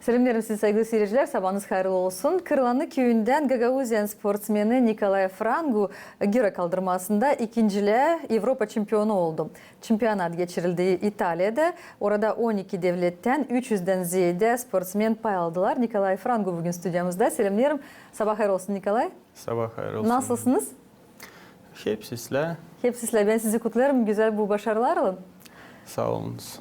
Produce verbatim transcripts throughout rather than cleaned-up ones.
Selemneerim sizi, saygılı siircilär, sabaanız hayırlı olsun. Kırlanı küüyündän Gagauziyanın sportsmeni Nikolay Frangu gira kaldırmasında ikincilää Evropa çempionu oldu. Çempionat geçirildi İtaliyada. Orada on iki devlettän üç üzdän zeedä sportsmen pay aldılar. Nikolay Frangu büün studiyamızda. Selemneerim. Sabaa hayır olsun, Nikolay. Sabaa hayır olsun. Nasılsınız? Hepsi islää. Hepsi islää. Bän sizi kutlêêrım gözäl bu başarılarlan. Saa olunuz.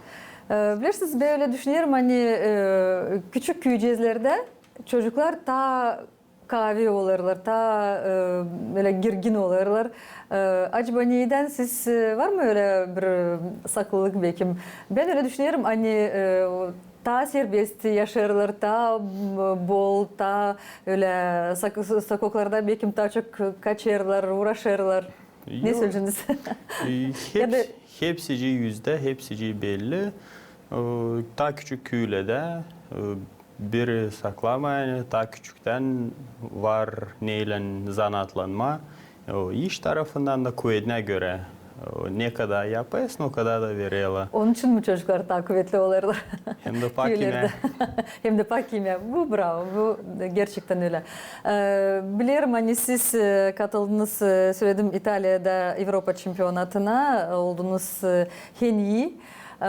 E, bilersiniz, bän ölä düşünerim, ani, e, küçük küücezlerdä çocuklar taa kaavi olêrlar, taa, e, ölä girgin olêrlar. E, acaba neydän siz, e, var mı ölä bir, e, saklılık bekim? Bän ölä düşünerim, ani, e, taa serbest yaşêêrlar, taa, m, bol, taa ölä sak-, sokaklarda bekim taa çok kaçêrlar, uuraşêrlar. Ne söleyeceniz? E, hepsi, hepsicii üzdä, hepsicii belli. E, taa küçük küülerdä, e, biri saklamêêr, ani taa küçüktän var neylän zanaatlanma. O iş tarafından da kuvedinä görä. O ne kadar yapêrsın, o kadar da vererlär. Onun için mi çocuklar taa kuvetli olêrlar? Hem dä pak imää. Hem dä pak imää. Bu bravo, bu gerçektän ölä. E, bilerim, ani siz, e, katıldınız, e, söledim, İtaliyada Evropa çempionatına, e, oldunuz, e, en ii. E,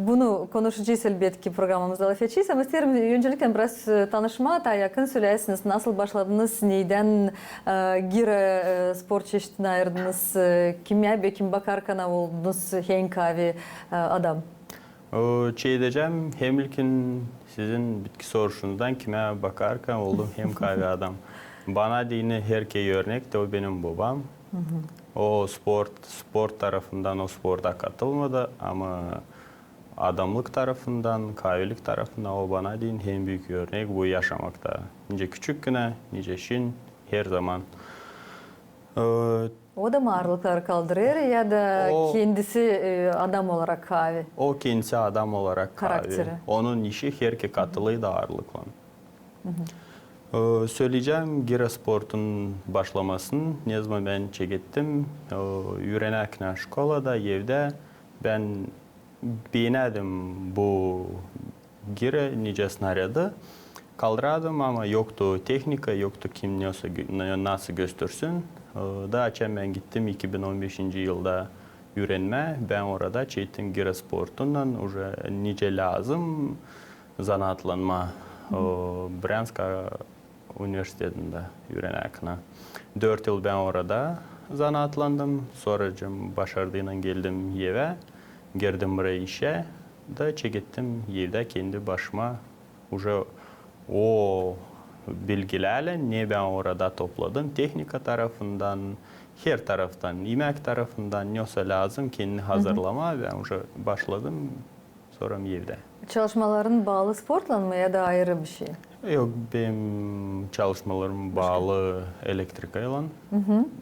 bunu konuşacez elbetki programamızda, laf edecez. Ama isteerim öncelikten biraz, e, tanışmaa taa yakın söleyäsiniz, nasıl başladınız, neydän, e, gira, e, sport çeşitinä ayırdınız, e, kimä bekim bakarkan oldunuz en kaavi, e, adam? O, çeedecäm, hem ilkin sizin bitki soruşunuzdan kimä bakarkan oldum en kaavi adam. Bana deyni herkezi örnek, te o benim bobam. O sport, sport tarafından o sporta katılmadı, ama adamlık tarafından, kaavilik tarafından o bana deyni en büük örnek bu yaşamakta. Nicä küçükkünä, nicä şindi, herzaman. E, O da mı aarlıkları kaldırêr ya da kendisi, e, adam olarak kaavi? O kendisi adam olarak kaavi. Karakteri. Onun işi herkezi katılêr da aarlıklan. E, söleyecäm, gira sportun başlamasını, nezaman bän çekettim, e, üürenärkän şkolada, evdä, bän beenädim bu gira, nicä snaryadı kaldırardım, ama yoktu tehnika, yoktu kim ne, nasıl göstersin. E, da açan bän gittim iki bin on beşinci yılda üürenmää, bän orada çekettim gira sportunnan, uje nicä lääzım zanaatlanmaa, e, Bränska universitetindä üürenärkän. Dört yıl bän orada zanaatlandım. Sonracıım başarıylan geldim evä. Girdim buraya işä. Da çekettim evdä kendi başıma uje o bilgilärlän, ne bän orada topladım, tehnika tarafından, her taraftan, imäk tarafından, ne olsa lääzım kendini hazırlamaa, bän uje başladım. Sora evdä. Çalışmaların baalı sportlan mı ya da ayırı bir şey? Yok, benim çalışmalarım baalı elektrikaylan.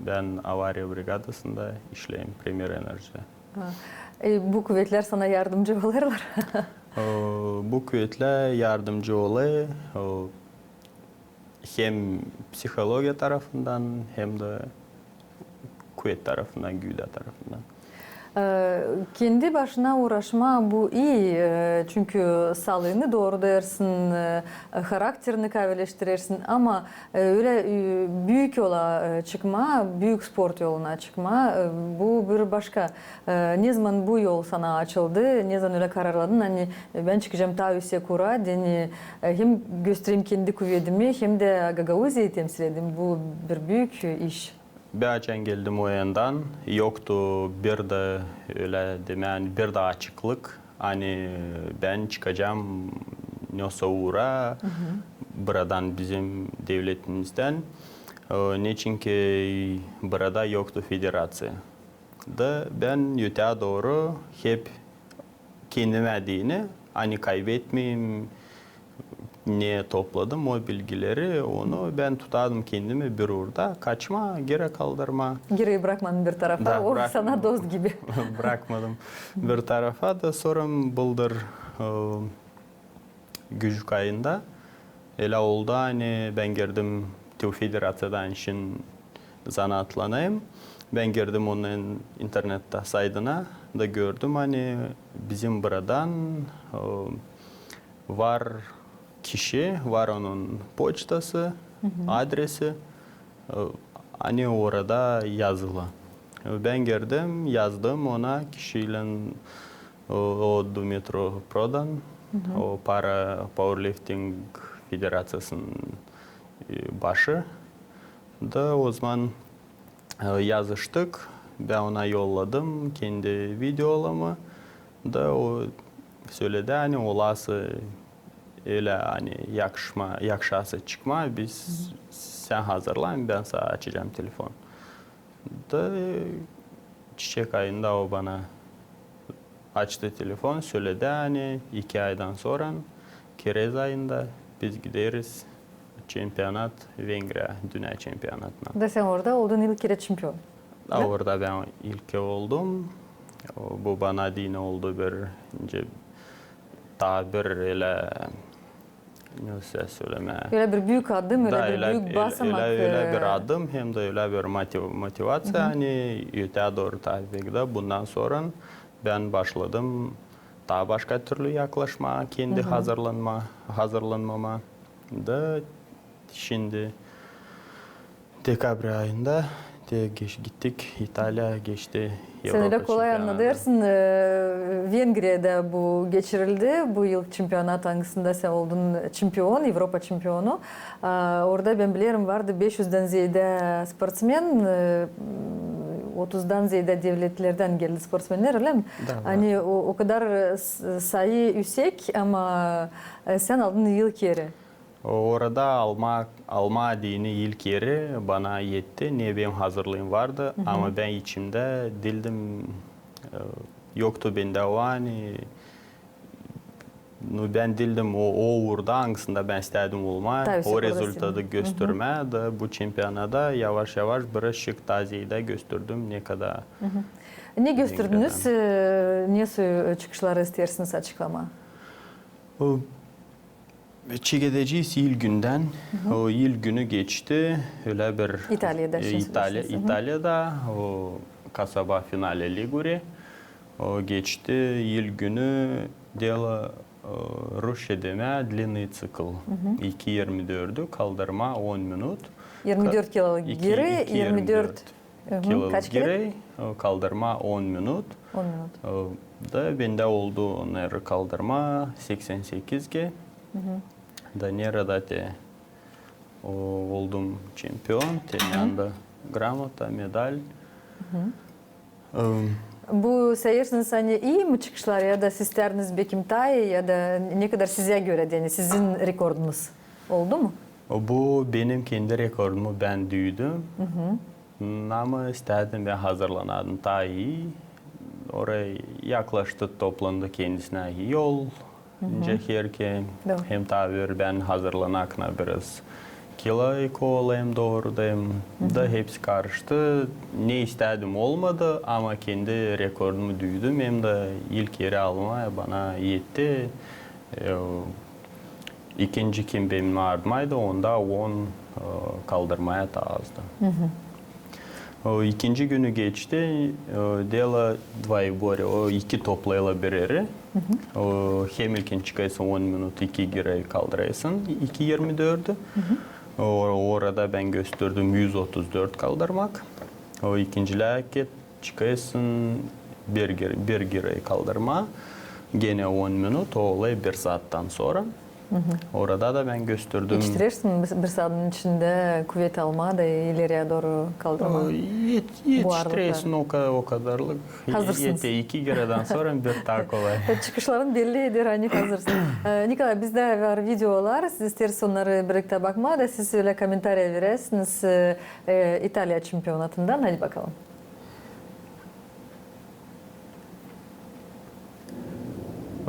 Bän avariya brigadasında işleerim, Premier Enerjide. Ha. E, bu kuvetlär sana yardımcı olêrlar? E, bu kuvetlär yardımcı olêr. E, hem psihologiya tarafından, hem dä kuvet tarafından, güüdä tarafından. E, kendi başına uuraşmaa bu ii, e, çünkü saalıını dooru dersin, e, e, harakterini kaavileştirersin, ama, e, ölä, e, büük yola, e, çıkmaa, büük sport yoluna çıkmaa, e, bu bir başka. E, nezaman bu yol sana açıldı, nezaman ölä kararladın, ani, e, bän çıkacam taa üüsek uura, deyni, e, hem göstererim kendi kuvedimi, hem dä Gagauziyayı temsil ederim. Bu bir büük iş. Bän açan geldim o yandan, yoktu bir dä ölä demää, bir dä açıklık, ani bän çıkacam ne olsa uura buradan, bizim devletimizdän. E, neçinki burada yoktu federaţiya. Da bän ötää dooru hep kendimä deyni, ani kaybetmeyim, ne topladım o bilgileri, onu bän tutardım kendimi bir uurda, kaçmaa, gira kaldırmaa. Girayı brakmadın bir tarafa, o sana dost gibi. Brakmadım bir tarafa da, sora bıldır, e, gücük ayında ölä oldu, ani bän girdim te federaţiyadan şindi zanaatlanêrım. Bän girdim onun internettä saydına da gördüm, ani bizim buradan, e, var kişi, var onun poçtası, adresi, e, ani orada yazılı. E, bän girdim, yazdım ona kişiylän, o, o Dumitru Prodan, o para powerlifting federaţiyasının, e, başı. Da ozaman, e, yazıştık. Bän ona yolladım kendi videolarımı. Da o söledi, ani olası ölä, ani yakışma, yakışası çıkma, biz, sän hazırlan, bän sana açacam telefon. Da, e, çiçek ayında o bana açtı telefon, söledi, ani iki aydan sora, kerez ayında biz gideriz çempionat Vengriya, dünnä çempionatına. Da sän orada oldun ilk kerä çempion. Da, orada bän ilk oldum. O, bu bana deyni oldu bir, nicä, taa bir ölä, nasıl sölemää? Ölä bir büük adım, ölä bir büük basamak. Ölä, ölä bir adım, hem dä ölä bir motiv-, motivaţiya, ani öteyä dooru taa pek dä. Bundan sora bän başladım taa başka türlü yaklaşmaa kendi hazırlanma-, hazırlanmama. Da şindi dekabr ayında te geç-, gittik İtaliya, geçti Evropa çempionatı. Sän ölä kolay annadêrsın, e, Vengriyada bu geçirildi, bu yıl çempionat, angısında sän oldun çempion, Evropa çempionu. A, orada, bän bilerim, vardı beş üzdän zeedä sportsmen, e, otuzdan zeedä devletlerdän geldi sportsmennär, ölä mi? Da, da. Ani o, o kadar, e, s-, sayı üüsek, ama, e, sän aldın ilk eri. Orada alma, alma deyni ilk eri bana etti, ne benim hazırlıım vardı, ama bän içimdä diildim, e, yoktu bendä o, ani, nu, bän diildim o, o uurda, angısında bän istädim olmaa, o rezultatı göstermää, da bu çempionada yavaş-yavaş birazçık taa zeedä gösterdim, ne kadar. Ne gösterdiniz, e, nesoy çıkışları isteersiniz açıklamaa? O, çekedecez ilk gündän. O ilk günü geçti. Ölä bir İtaliyada, e, İtali-, İtaliyada, o kasaba Finale Ligure. O geçti ilk günü, delo, e, rusça demää, длинный цикл. İki irmi dördü kaldırmaa on minut. İrmi dört kiloluk girey, irmi dört. Kiloluk girey, e, kaldırmaa on minut. On minut. E, da bendä oldu onnar kaldırmaa seksän sekizgä. Da neredä te, o, oldum çempion, te yanında gramota, medal. E, bu sayêrsınız, ani ii mi çıkışlar, ya da siz istärdiniz bekim taa ii, ya da ne kadar sizä görä, deyni, sizin rekordunuz oldu mu? Bu benim kendi rekordumu bän düüdüm. Ama istädim, bän hazırlanaydım taa ii. Orayı yaklaştı, toplandı kendisinä yol, nicä herkim. Hem taa bir bän hazırlanaktan biraz kilo eki olayım, dooru deyim. Da hepsi karıştı. Ne istädim, olmadı, ama kendi rekordumu düüdüm, hem dä ilk eri almaa bana etti. E, ikinci kim benim ardımdaydı, onda on, e, kaldırmaa taa azdı. O ikinci günü geçti, e, delo двоеборье, o iki toplayla bir eri. O hem ilkin çıkêrsın on minut, iki girey kaldırêrsın iki irmi dördü. O, orada bän gösterdim üz otuz dört kaldırmak. O ikincilää çıkêrsın bir gir-, bir girey kaldırmaa. Genä on minut, o olêr bir saattan sora. Orada da bän gösterdim. Etiştirersin bir, bir saatın içindä kuvet almaa da ileriyä dooru kaldırmaa? O, et-, etiştirersin o ka-, o kadarlık. Hazırsınız. Ete iki keredän sora bir taa kolay. Çıkışların belli eder, ani hazırsın. E, Nikolay, bizdä var videolar, siz isteersiniz onnarı birliktä bakmaa da siz ölä komentariya verersiniz, e, e, İtaliya çempionatından. Hadi bakalım.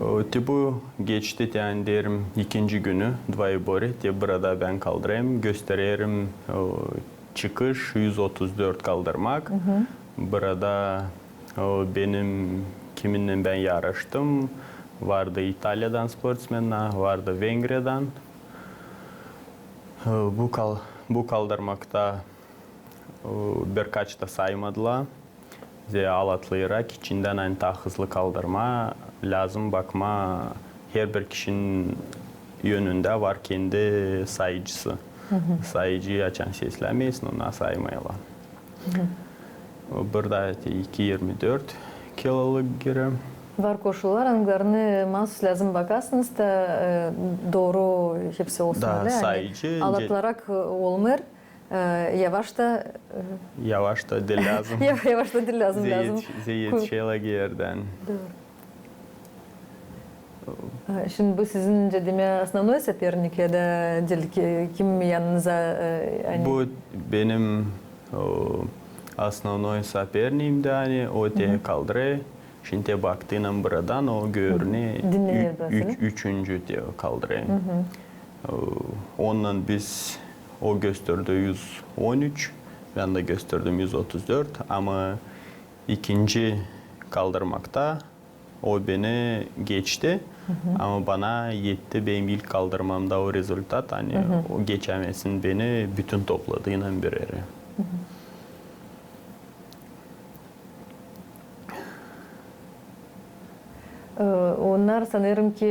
O, te bu geçti, te ani deerim, ikinci günü двоеборье, te burada bän kaldırêrım, göstererim, o, çıkış üz otuz dört kaldırmak. Burada, o, benim kiminnän bän yarıştım, vardı İtaliyadan sportsmennär, vardı Vengriyadan. O, bu kal-, bu kaldırmakta, o, birkaç da saymadılar. Zerä alatlı irak, içindän ani taa hızlı kaldırmaa lääzım bakmaa herbir kişinin önündä var kendi sayıcısı. Sayıcı açan seslämeersin, ona saymêêrlar. O burada te iki irmi dört kilolık girä. Var koşular, angılarını maasuz lääzım bakasınız da, e, dooru hepsi olsun. Da, öyle, ani sayıcı, alatlarak, e, olmêêr, e, yavaş da, e, yavaş da diil lääzım. Ya-, yavaş da diil lääzım, lääzım. Zeyet-, zeyet ku- şeylär girdän. Dooru. E, şindi bu sizin, nicä demää, osnovnoy sopernik ya da diil ki, kim yanınıza, e, ani? Bu benim, o, osnovnoy soperniim dä, ani o te kaldırêr. Şindi te baktıynan buradan o görünüy ü-, üç-, üçüncü te kaldırêr. O, ondan biz, o gösterdi üz on üç, bän dä gösterdim üz otuz dört, ama ikinci kaldırmakta o beni geçti. Ama bana etti benim ilk kaldırmamda o rezultat, ani o geçämesin beni bütün topladıynan bir erä. E, onnar, sanêrım ki,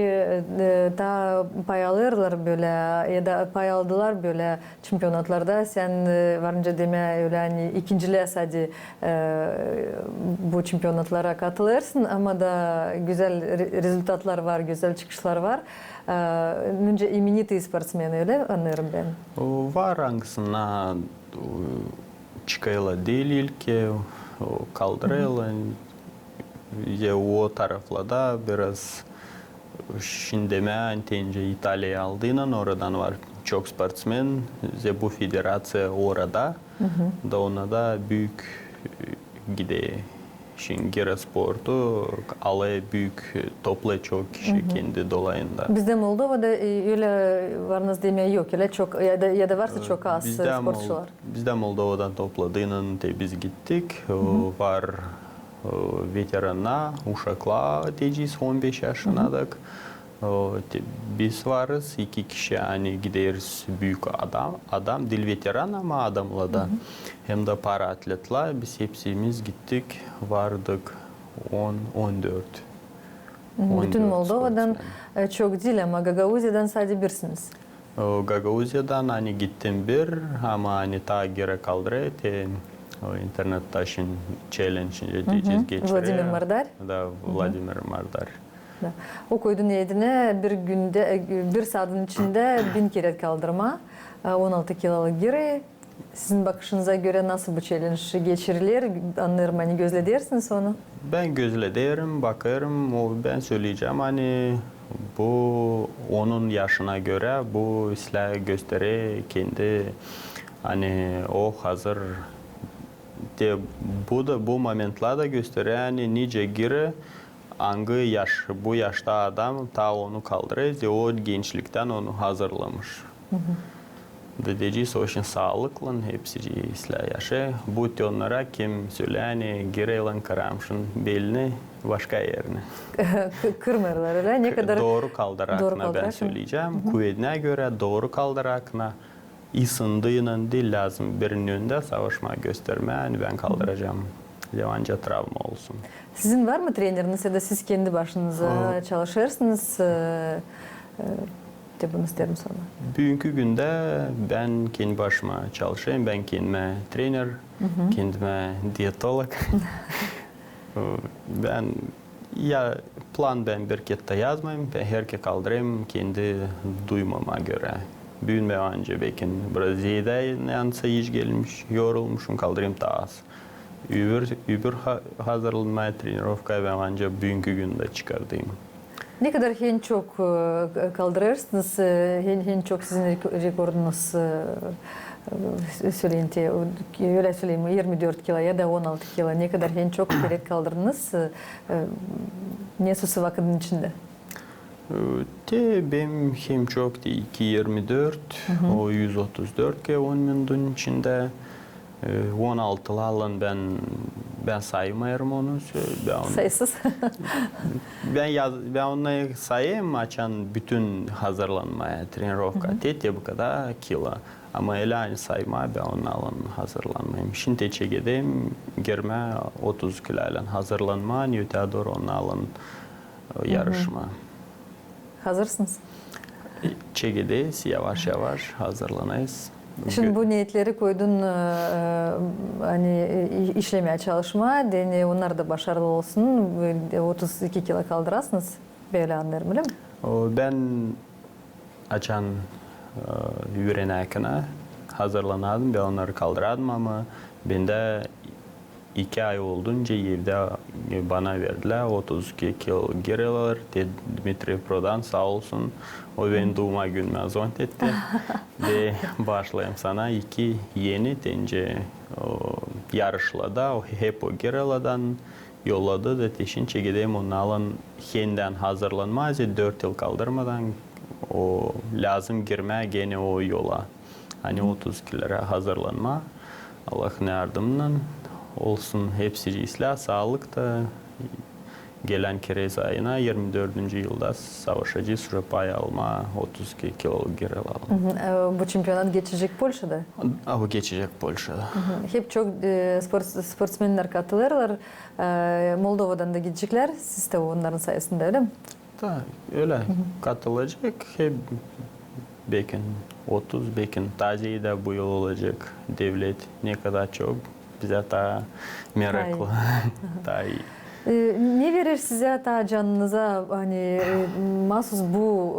e, taa pay alêrlar bölä, ya da pay aldılar bölä çempionatlarda. Sän, e, var nicä demää, ölä, ani ikincilää sade, e, bu çempionatlara katılêrsın, ama da gözäl re-, rezultatlar var, gözäl çıkışlar var. E, nicä imenitnıy sportsmen, ölä annêêrım bän? O, var, angısına, o, çıkêrlar diil ilk, o, kaldırêrlar. Ve o taraflarda biraz, şindi demää, ani te nicä İtaliyayı aldıynan, oradan var çok sportsmen, ve bu federaţiya orada, da ona da büük, e, gidä, şindi girä sportu, alêr büük, e, toplêêr çok kişi kendi dolayında. Bizdä Moldovada, e, ölä var nicä demää yok, ölä çok, ya da, ya da varsa çok az, e, sportçular. Bizdä Moldovada topladıynan te biz gittik. O, var, o, veterannar, uşaklar, deyecez, on beş yaşınadak. O, te biz varız, iki kişi, ani gideriz büük adam, adam, diil veteran, ama adamlar da. Hem dä paraatletlar, biz hepsimiz gittik, vardık on, on dört. Bütün Moldovadan, e, çok diil, ama Gagauziyadan sade birsiniz. O, Gagauziyadan, ani gittim bir, ama ani taa girä kaldırêr, te, o, internettä şindi challenge, deyecez, geçirä. Vladimir Mardar. Da, Vladimir Mardar. Da. O koydun elinä bir gündä, e, bir saadın içindä bin kerä kaldırmaa, e, on altı kilolık girä. Sizin bakışınıza görä, nasıl bu challenge geçiriler? Annêêrım, ani gözledersiniz onu. Bän gözlederim, bakêrım, o, bän söleyecäm, ani bu onun yaşına görä, bu islää gösterer kendi, ani o hazır. Te bu da, bu momentlarda gösterer, ani nicä girä, angı yaş, bu yaşta adam taa onu kaldırêr, te o gençliktän onu hazırlamış. Da deyecez, o için saalıklan, hepsi islää yaşêêr. Bu te onnara, kim sölää, ani girä, kırmaşın belini başka erinä. Kı-, kırmêêrlar, ölä? Ne kadar dooru kaldırakına, bän söleyecäm. Kuvedinä görä, dooru kaldırakına. Isındıynan diil, lääzım birinin önündä savaşmaa, göstermää, ani bän kaldıracam. Lääzım ancak travma olsun. Sizin var mı treneriniz ya da siz kendi başınıza çalışêrsınız? E, e, te bunu isteerim sormaa. Büünkü gündä bän kendi başıma çalışêrım, bän kendimä trener, kendimä dietolog. Bän, ya, plan bän bir kerdä yazmêêrım, bän herkerä kaldırêrım kendi duymama görä. Büün bän ancak bekim biraz zeedä, nesoy iş gelmiş, yorulmuşum, kaldırêrım taa az. Öbür, öbür ha-, hazırlanmaa, trenirovkaya bän ancak büünkü gündä çıkardêrım. Ne kadar en çok, e, kaldırêrsınız, e, en, en çok sizin rek-, rekordunuz, e, e, söleyin te, o, ölä söleyim, irmi dört kilo ya da on altı kilo, ne kadar en çok kerä kaldırdınız, e, e, nesoy vakıdın içindä? E, te benim en çok te iki irmi dört, o üz otuz dört kerä on minudun içindä. E, on altılarlan bän, bän saymêêrım onu. Bän onu sayısız. Bän yaz-, bän onu sayêrım, açan bütün hazırlanmaa, trenirovka, te, te bu kadar kilo. Ama ölä ani saymaa, bän onunnan hazırlanmêêrım. Şindi te çekederim girmää otuz kiloylan hazırlanmaa, ani ötää dooru onunnan, e, yarışmaa. Hazırsınız? Çekederiz, yavaş-yavaş hazırlanêrız. Şindi bu neetleri koydun, e, e, ani, e, i-, işlemää, çalışmaa deyni, onnar da başarılı olsun, e, otuz iki kilo kaldırasınız, bölä annêêrım, ölä mi? O, bän açan, e, üürenärkän hazırlanardım, bän onnarı kaldırardım, ama bendä iki ay oldunca evdä, e, bana verdilär otuz iki kilo girelär, te Dmitriy Prodan saa olsun, o beni duuma günümä zont etti. Te başlayım sana iki eni, te nicä, o, yarışlarda, o, hep o girelärdän yolladı da te şindi çekedärim onnarlan hendän hazırlanmaa, te dört yıl kaldırmadan, o, lääzım girmää genä o yola. Ani otuz iki yıllara hazırlanmaa, Allahın yardımınnan olsun hepsi islää, saalık ta, gelän kerez ayına, irmi dördüncü yılda savaşacez uje pay almaa otuz iki kilo girelä. E, bu çempionat geçecek Polşada? A, bu geçecek Polşada. Hep çok, e, sport-, sportsmennär katılêrlar. E, Moldovadan da gideceklär, siz dä onnarın sayısında, ölä mi? Da, ölä. Katılacek hep, bekim otuz, bekim taa zeedä bu yıl olacek. Devlet ne kadar çok, bizä taa meraklı. Taa ii. E, ne verer sizä taa canınıza, ani, e, maasuz bu,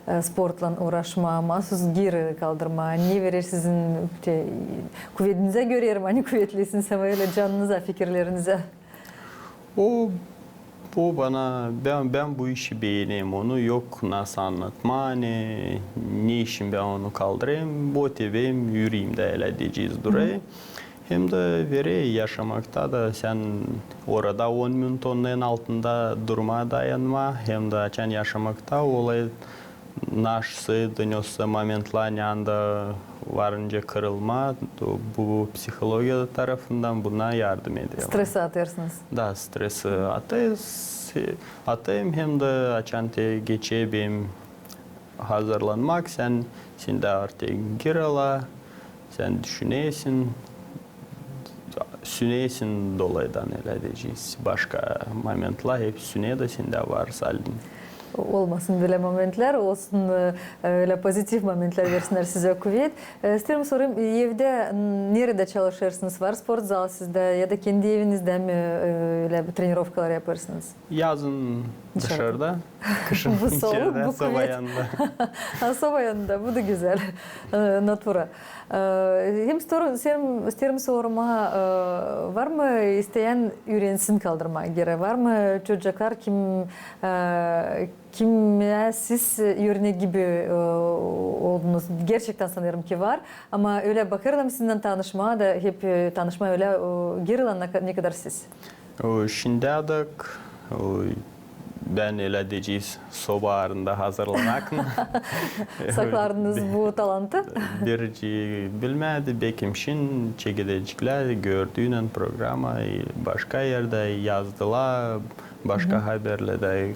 e, e, sportlan uuraşmaa, maasuz girä kaldırmaa? Ne verer sizin te kuvedinizä, görerim, ani kuvetlisiniz, ama ölä canınıza, fikirlerinizä? O, bu bana, bän, bän bu işi beenerim, onu yok nasıl annatmaa, ne, ne için bän onu kaldırêrım, bu te benim üreemdä, ölä deyecez, durêr. Hem dä verer yaşamakta da, sän orada on minut onnarın altında durmaa, dayanmaa, hem dä açan yaşamakta olêr naşsıdınösä momentlar, neandä var nicä kırılmaa, bu psihologiya tarafından buna yardım eder. Stresi atêrsınız. Da, stresi atêêr, atêêrım hem dä açan te geçer benim hazırlanmak, sän, sendä artık girelä, sän düşünersin, sünersin dolaydan, ölä deyecez. Başka momentlar hep süner da sendä var saldin. Olmasın bölä momentlär, olsun, e, ölä pozitiv momentlär, versinnär sizä kuvet. E, isteerim sorayım, evdä, m, neredä çalışêrsınız? Var sportzal sizdä ya da kendi evinizdä mi, e, ölä trenirovkalar yapêrsınız? Yazın dışarda, kışın içerdä, soba yanında. Ha, soba yanında, bu da gözäl. E, natura. E, hem sor-, isteerim, isteerim sormaa, e, var mı isteyän üürensin kaldırmaa girä? Var mı çocuklar, kim, e, kimä siz örnek gibi, e, oldunuz? Gerçektän sanêrım ki var. Ama ölä bakêrlar mı sizinnän tanışmaa da hep, e, tanışmaa ölä, e, girelä ne ka-, ne kadar siz? O, şindiyädek, o, bän, ölä deyecez, sobalarında hazırlanêrım. Saklardınız bu talantı? Biricii bilmädi, bekim şindi çekedeceklär, gördüynän programayı, başka erdä yazdılar, başka haberlerdä.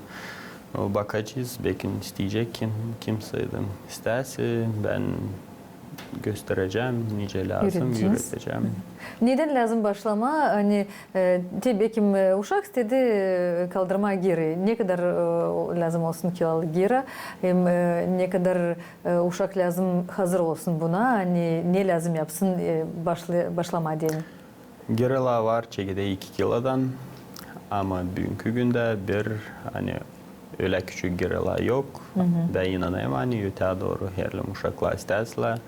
O, bakacez, bekim isteyecek kim, kimsey dä. İstärsä, bän gösterecäm, nicä lääzım, üüredecäm. Neden lääzım başlamaa? Ani, e, te bekim, e, uşak istedi, e, kaldırmaa girä. Ne kadar, e, lääzım olsun kiloda girä, hem, e, ne kadar, e, uşak lääzım hazır olsun buna, ani ne lääzım yapsın, e, başla-, başlamaa deyni? Girelär var çekedä iki kilodan, ama büünkü gündä bir, ani, ölä küçük girelär yok. Bän inanêrım, ani ötää dooru herliim uşaklar istärsä,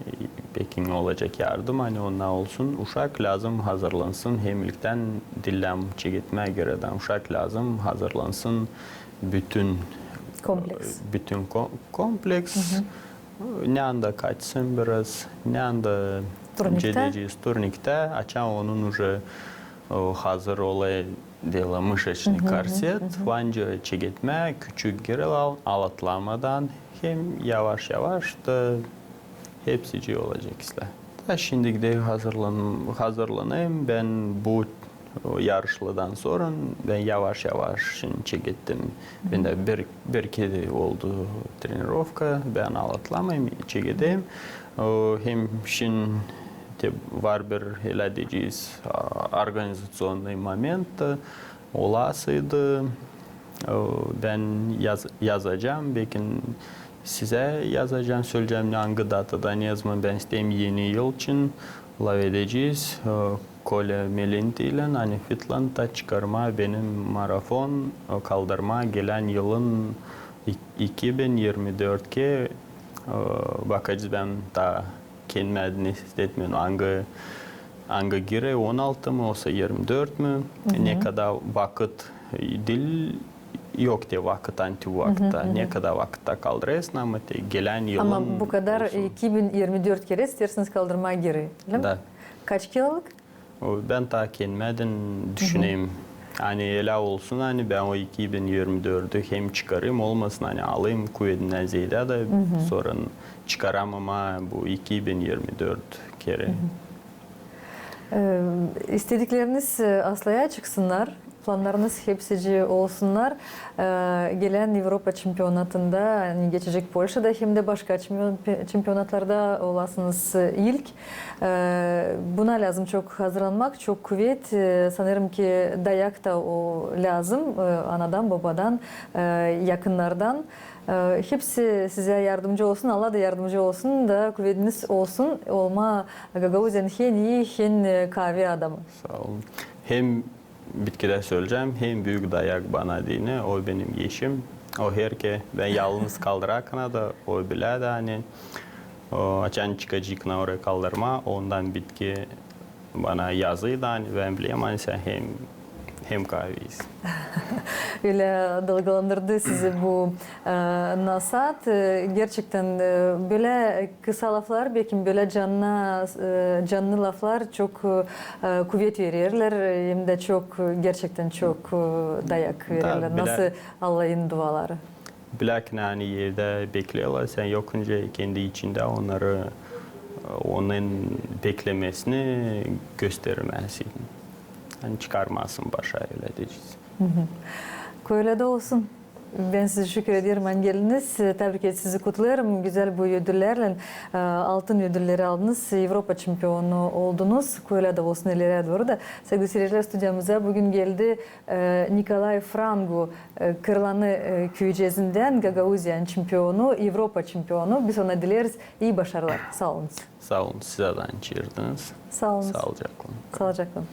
e, bekim olacek yardım, ani onnar olsun. Uşak lääzım hazırlansın, hem ilktän diil lääzım çeketmää girädän. Uşak lääzım hazırlansın bütün kompleks. Bütün ko-, kompleks. Neandä kaçsın biraz, neandä turniktä. Çekedecez turniktä, açan onun uje, o, hazır olêr, deyni, mışaçnıy korset, var nicä çeketmää, küçük girelär al-, alatlamadan, hem yavaş-yavaş da hepsicii olacek islää. Da şindi dä hazırlan-, hazırlanêrım, bän bu o, yarışlardan sora bän yavaş-yavaş şindi çekettim. Bendä bir, bir kerä oldu trenirovka, bän alatlamayım, çekedeyim. O, hem şindi te var bir, ölä deyecez, a, organizaţionnıy moment, olasıydı, E, bän yaz-, yazacam, bekim sizä yazacam, söleyecäm, angı datada, nezaman bän isteerim eni yıl için lafedecez. E, Kolä Melintilän, ani Fitlandda çıkarmaa benim marafon, e, kaldırmaa gelän yılın ik-, iki bin irmi dörtkä, e, bakacez, bän taa kendim istetmeerim, angı, angı girä, on altı mı, osa irmi dört mü, ne kadar vakıt, e, diil, yok te vakıt, ani vakıtta, ne kadar vakıtta kaldırêrsın, ama te gelän yılın. Ama bu kadar olsun. iki bin irmi dört kerä isteersiniz kaldırmaa geri, öyle mi? Da. Kaç kilolık? O, bän taa kendim düşünerim. Ani ölä olsun, ani bän o iki bin irmi dördü hem çıkarayım, olmasın, ani alayım kuvedimnän zeedä da, sora çıkaramam bu iki bin irmi dört kerä. E, istedikleriniz, e, aslaya çıksınnar, plannarınız hepsicii olsunnar. E, gelän Evropa çempionatında, ani geçecek Polşada hem dä başka çempion-, çempionatlarda olasınız, e, ilk. E, buna lääzım çok hazırlanmak, çok kuvet. E, sanêrım ki, dayak ta o lääzım, e, anadan, bobadan, e, yakınnardan. E, hepsi sizä yardımcı olsun, Allah da yardımcı olsun da kuvediniz olsun olmaa Gagauziyanın hem ii, hem, e, kaavi adamı. Saa olun. Hem bitkidä söleyecäm, hem büük dayak bana deyni, o benim eşim. O herkerä, bän yalnız kaldırarkan da, o bilä dä, ani, o, açan çıkacek na orayı kaldırmaa, ondan bitki bana yazêr da, ani bän bilerim, ani sän hem, hem kaavi iisin. Ölä dalgalandırdı sizi bu, e, nasaat. E, gerçektän, e, bölä kısa laflar, bekim bölä cannı, e, cannı laflar çok, e, kuvet vererlär, e, hem dä çok, e, gerçektän çok, e, dayak vererlär. Nasıl Allahın duaları. Bilä ki, ani evdä bekleerlär, sän yokunca kendi içindä onnarı, e, onun beklemesini göstermezsin. Ani çıkarmasın başa, ölä deyecez. Kölä dä olsun. Bän sizä şükür ederim, ani geldiniz. Tabrik edärim, sizi kutlêêrım gözäl bu ödüllärlän. E, altın ödülleri aldınız, Evropa çempionu oldunuz. Kölä dä olsun ileriyä dooru da. Saygılı seyircilär, studiyamıza büün geldi, e, Nikolay Frangu, e, Kırlanı, e, küücezindän, Gagauziyanın çempionu, Evropa çempionu. Biz ona dileeriz ii başarılar. Saa olun. Saa olun, sizä dä ani çaardınız. Saa olun. Saalıcaklan kalın. Saalıcaklan kalın.